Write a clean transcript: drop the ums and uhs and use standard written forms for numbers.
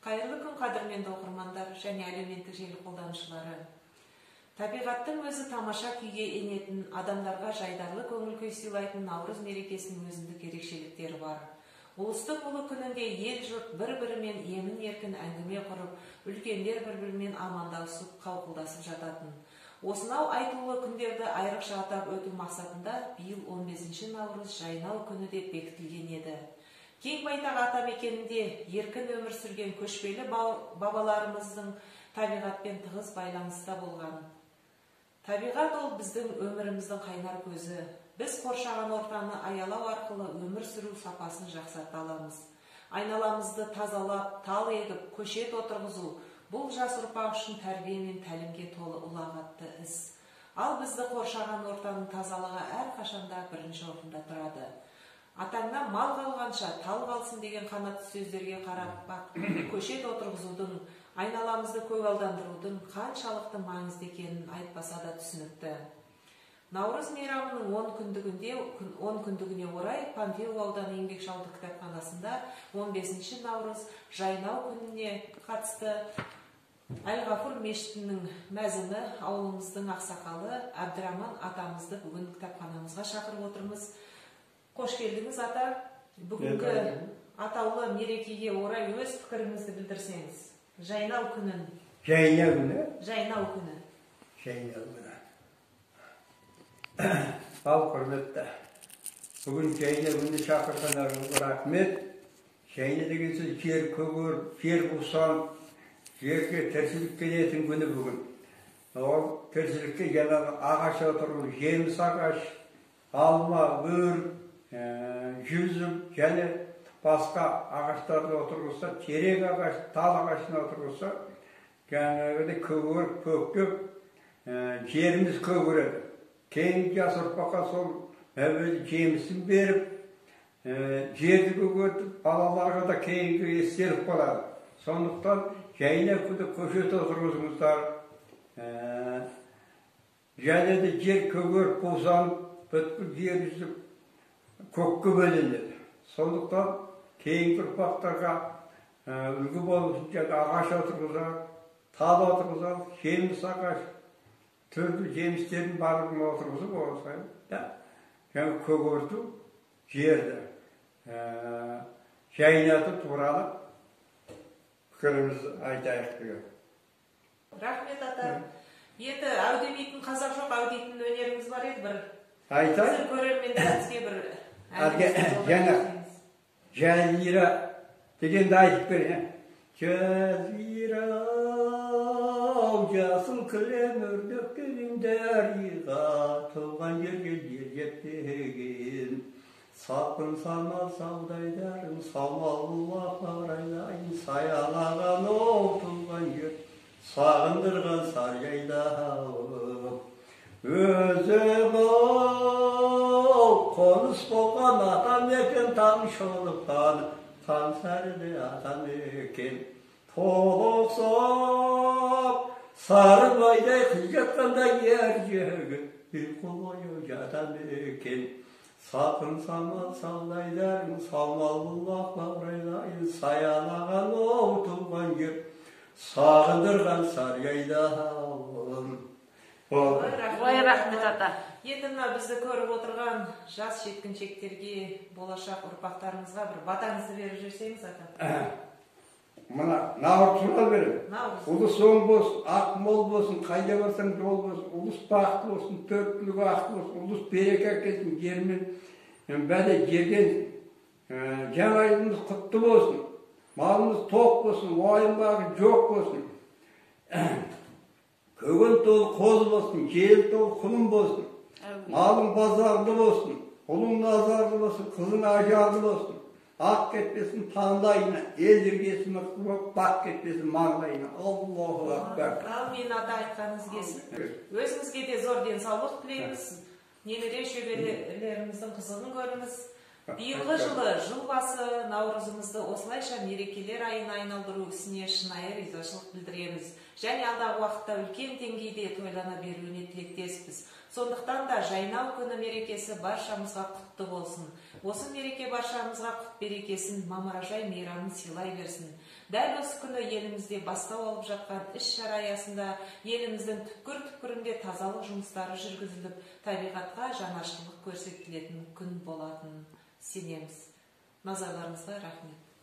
Қайырлы күн, қадірменді оқырмандар және әлеуметтік желі қолданушылары. Табиғаттың өзі тамаша күйге енетін, адамдарға жайдарлы көңіл күй сыйлайтын Наурыз мерекесінің өзіндік ерекшеліктері бар. Ұлыстың ұлы күнінде ел жұрт бір-бірімен емін еркін әңгіме құрып, үлкендер бір-бірімен амандасып, қауқылдасып жататын. Осынау айтулы күндерді айрықша атап өту мақсатында биыл 15 наурыз жайнау күні деп бекітілген еді. Кең байтақ атамекенінде еркін өмір сүрген көшпелі бабаларымыздың табиғатпен тығыз байланыста болған. Табиғат ол біздің өміріміздің қайнар көзі. Біз қоршаған ортаны аялау арқылы өмір сүру сапасын жақсарта аламыз. Айналамызды тазалап, тал егіп, көшет отырғызу бұл жас ұрпақ үшін тәрбие мен тәлімге толы ұлағатты іс. Ал бізді қоршаған ортаның тазалығы әрқашанда бірінші орында тұрады. Атаңнан мал қалғанша тал қалсын деген қанатты сөздерге қарап бақ, көшет отырғызудың, айналамызды көгалдандырудың қаншалықты маңызды екенін айтпаса да түсінікті. Наурыз мейрамының 10 күндігіне орай Панфилов ауданы Еңбекші ауылдық кітапханасында 15 наурыз жайнау күніне қатысты Әл-Ғафур мешітінің мәзіні, ауылымыздың ақсақалы Әбдіраман атамызды бүгін кітапханамызға шақырып отырмыз. Қош келдіңіз, ата. Бүгінгі атаулы мерекеге орай өз пікіріңізді білдірсеңіз. Жайнау күнін. Жайнау күні? Жайнау күні. Жайнау күні. Ал, құрметті, бүгін жайнау күніне шақырғандарыңызға рахмет. Жайна деген сөз жер көгеріп, жер бусанып, жерге тіршілік келетін күні бүгін. Ол тіршілікке жаңағы ағаш отыру, жеміс ағаш, алма, өрік, жүзім және басқа ағаштарды отырғызса, терек ағаш, тал ағашын отырғызса, жаңағыдай көгеріп, көктеп, жеріміз көгереді. Кейін жас ұрпаққа сол әуелі жемісін беріп, жерді көгертіп, балаларға да кейінгі естелік қалады. Сондықтан жайна күні көшет отырғызыңыздар. Және де жер көгеріп, бусанып, бүткіл жер жүзі көкке бөленеді. Сондықтан кейінгі ұрпақтарға үлгі болу үшін ағаш отырғызайық, тал отырғызайық, жеміс ағаш, түрлі жемістердің барлығын отырғызып, осылай жаңа көгерту жерді жайнату туралы пікірімізді айтайық деген. Рахмет, ата. Енді әу демейтін қазақ жоқ, әу дейтін өнеріңіз бар еді бір. Айтайын. Көрермендерімізге бір жаңа Жазира дегенді айтып берейін. Жазира, жасыл кілем өрнектеген дариға, туған жерге жер жетпеген. Салқын самал саудайдарың, самаллап қарайлайын, саялаған оу туған жер, сағындырған сар жайлау. Өзі қоныс болған атамекен, таң шолыпқан, таң сәріде атамекен. Толықсып, сары майдай қыз жатқанда ер жігіт, ұйқы ояу жатамекен. Салқын самал саудайдарың, самаллап баурайлайын, саялаған оу туған жер, сағындырған сар жайлауым. Ой, рахмет, ата. Енді мына бізді көріп отырған жас жеткіншектерге, болашақ ұрпақтарымызға бір батаңызды беріп жіберсеңіз, ата. Мына наурыз туралы беремін. Ұлыс оң болсын, ақ мол болсын, қайда барсаң жол болсын, ұлыс бақытты болсын, төрт түлігі ақ болсын, ұлыс береке әкелсін, жермен бәле жерден жаңа жылымыз құтты болсын, малымыз тоқ болсын, уайым-бағы жоқ болсын. Көгін толы қоз болсын, жел толы құлын болсын, малың базарлы болсын, ұлың назарлы болсын, қызың ажарлы болсын, ақ кетпесін таңдайына, ел іргесі мықты болып, бақ кетпесін маңдайына. Аллаху акбар. Әумин, ата, айтқаныңыз келсін. Өзіңізге де зор денсаулық тілейміз. Немере шөберелеріміздің қызығын көріңіз. Биылғы жылы жыл басы наурызымызды осылайша мерекелер айына айналдыру ісіне шынайы ризашылық білдіреміз. Және алдағы уақытта үлкен деңгейде тойлана беруіне тілектеспіз. Сондықтан да жайнау күні мерекесі баршамызға құтты болсын. Осы мереке баршамызға құт берекесін, мамыражай мейрамын сыйлай берсін. Дәл осы күні елімізде бастау алып жатқан іс-шара аясында еліміздің түкпір-түкпірінде тазалық жұмыстары жүргізіліп, табиғатқа жанашырлық көрсетілетін күн болатын сенеміз. Назарларыңызға рахмет.